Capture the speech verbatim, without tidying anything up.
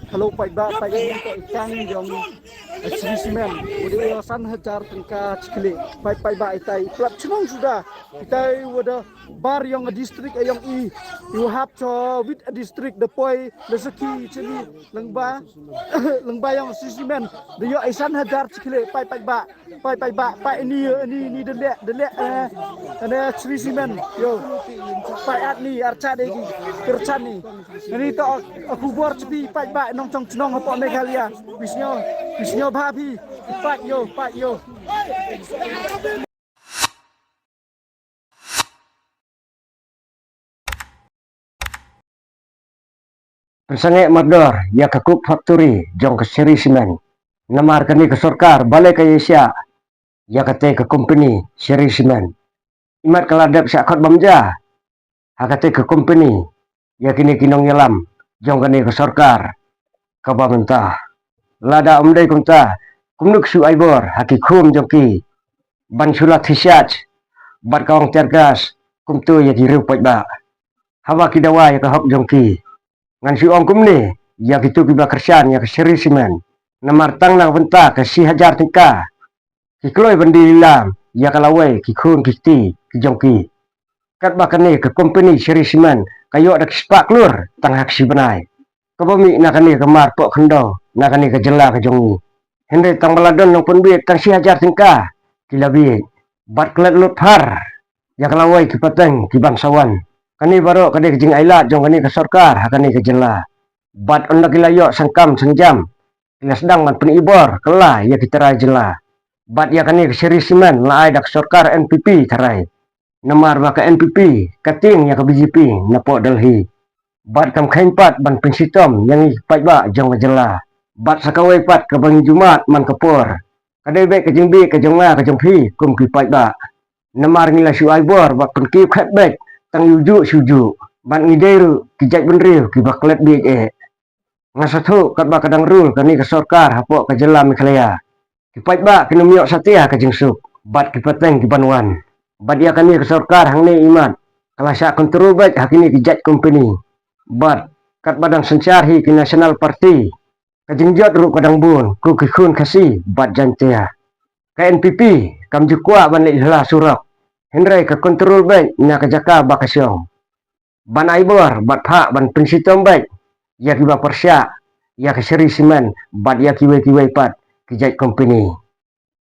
Hello, paidbah, paidbah, ito i kang jong, eh, Shree Cement. Udah ya san hajar tengka chikli. Paid, paidbah, itai, plap chenong sudah. Itai, udah bar yong district, eh, yong i. You have to with a district, the poi, the saki, chini, lengba, lengba yong Shree Cement. The yo, eh, san hajar chikli, paid, paidbah. Paid, paidbah, paid ini, ini, ini delek, delek, eh, ini Shree Cement, yo. Paid at ni, archa de ki, kerchan ni. Ini to, aku bor cepi, paidbah, nongchong chnong hapoh Meghalaya. Bisnyo, bisnyo bha phi, paid yo, paid yo. Pynsangeh mardor ïa ka coke factory jong ka Shree Cement. Namar kane ka sorkar balei ka ïa shah ïa kata ka company Shree Cement. Imat ka la dep shah khot bam ja ha kata ka company ïa kine ki nongïalam jong kane ka sorkar kaba mynta. Lada ym dei kumta, kumno ki shu ai bor ha ki khun jong ki ban shu la thiah shah bad ka ong tear gas kumto ïa ki riew paidbah haba ki dawa ïa ka hok jong ki. Ngan shu ong kumne ïa kito kiba kyrshan ïa ka Shree Cement. Namar tang na ka bynta ka shi hajar tyngka ki kloi ban die lilam ïa ka lawei ki khun ki kti ki jong ki. Katba kane ka company Shree Cement ka ïoh da ki spah klur tang ha ka shi bnai. Kaba mih na kane ka mar poh khyndew na kane ka jylla ka jong ngi. Hynrei tang ba la don nongpynbiej tang shi hajar tyngka ki la biej bad klet lut phar ïa ka lawei ki pateng ki ban sa wan. Kane baroh ka dei ka jingailad jong kane ka sorkar ha kane ka jylla. Bad ynda ki la ïoh sangkam sangjam ki la sdang ban pynibor kylla ïa ki trai jylla. Bad ïa kane ka Shree Cement la ai da ka sorkar N P P tharai. Namar ba ka N P P ka tieng ïa ka B J P napoh Delhi. Bad kam kheiñ pat ban pynshitom ïa ngi paidbah jong ka jylla. Bad sa kawei pat kaba ngi ju mad man ka por, ka dei beit ka jingbiej ka jong nga ka jong phi kum ki paidbah. Namar ngi la shu ai bor bad pynkiew khet beit tang ïa u juh shu juh. Bad ngi dei ruh ki jait bynriew kiba klet biej eh. Nga sa thuh katba ka dang rule kane ka sorkar hapoh ka jylla Meghalaya, ki paidbah kin ym ïoh satia ka jingsuk bad ki pateng ki ban wan. Bad ïa kane ka sorkar hangne imat ka la shah control beit ha kine ki jait company. Bad katba dang synshar hi ki National Party, ka jingjot ruh ka dang bun, ko ki khun Khasi bad Jaiñtia. Ka N P P kam ju kwah ban leit hla surok, hynrei ka control beit na ka jaka ba ka shong. Ban ai bor bad phah ban pynshitom beit ïa kiba pyrshah ïa ka Shree Cement bad ïa kiwei kiwei pat ki jait company.